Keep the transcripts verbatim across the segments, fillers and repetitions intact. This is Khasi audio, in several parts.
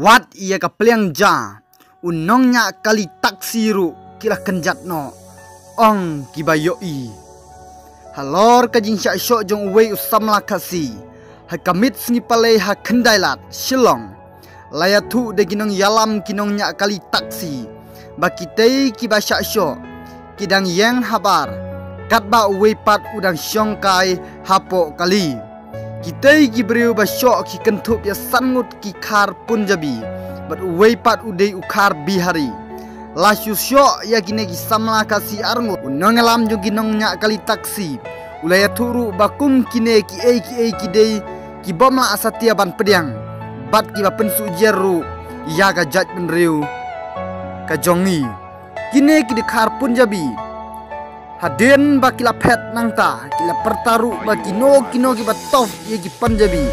Wat ïa ka pliang ja, u nongñiah kali taxi ruh ki la kynjat noh, ong kiba ïohi. Halor ka jingshah shoh jong uwei u samla Khasi ha ka miet sngi Palei ha Khyndailad, Shillong, la ïathuh da ki nongïalam ki nongñiah kali taxi ba kitei kiba shah shoh ki dang ïeng habar katba uwei pat u dang shongkai hapoh kali. Kitei ki briew ba shoh ki kynthup ïa san ngut ki khar Punjabi bad uwei pat u dei u khar Bihari. La shu shoh ïa kine ki samla Khasi ar ngut. U nongïalam jong ki nongñiah kali taxi u la ïathuh ruh ba kum kine kiei kiei ki dei ki bym lah satia ban pdiang bad kiba pynsuhjer ruh ïa ka jaitbynriew ka jong ngi. Kine ki dei khar Punjabi. Hadien ba ki la phet nangta ki la pyrta ruh ba kino kino kiba tough ïa ki Punjabi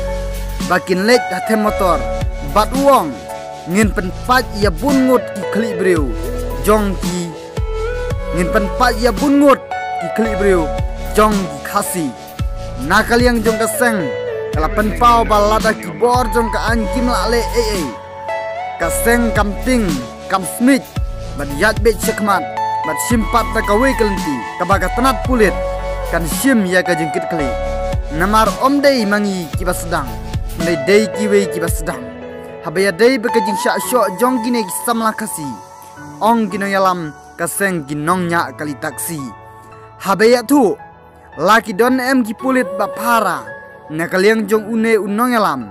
ba kin leit ha them motor bad u ong, ngin pynpait ïa bun ngut ki khlieh briew jong ki, ngin pynpait ïa bun ngut ki khlieh briew jong ki Khasi. Na ka liang jong ka seng ka la pynpaw ba lada ki bor jong ka aiñ kim lah leh ei ei, ka seng kam tieng kam smit bad ïaid beit shakhmat bad shim pat da kawei ka lynti kaba ka tnat pulit kan shim ïa ka jingkitkhlieh. Namar ym dei ma ngi kiba sdang, hynrei dei kiwei kiba sdang. Haba ïadei bad ka jingshah shoh jong kine ki samla Khasi, ong ki nongïalam ka seng ki nongñiah kali taxi, haba ïathuh la ki don em ki pulit ba phara. Na ka liang jong une u nongïalam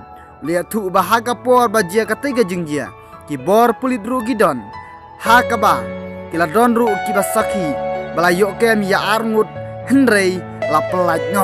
u la ïathuh ba ha ka por ba jia katei ka jingjia ki bor pulit ruh ki don, ha kaba ki la don ruh kiba sakhi ba la ïoh kem ïa ar ngut, hynrei la pyllait noh.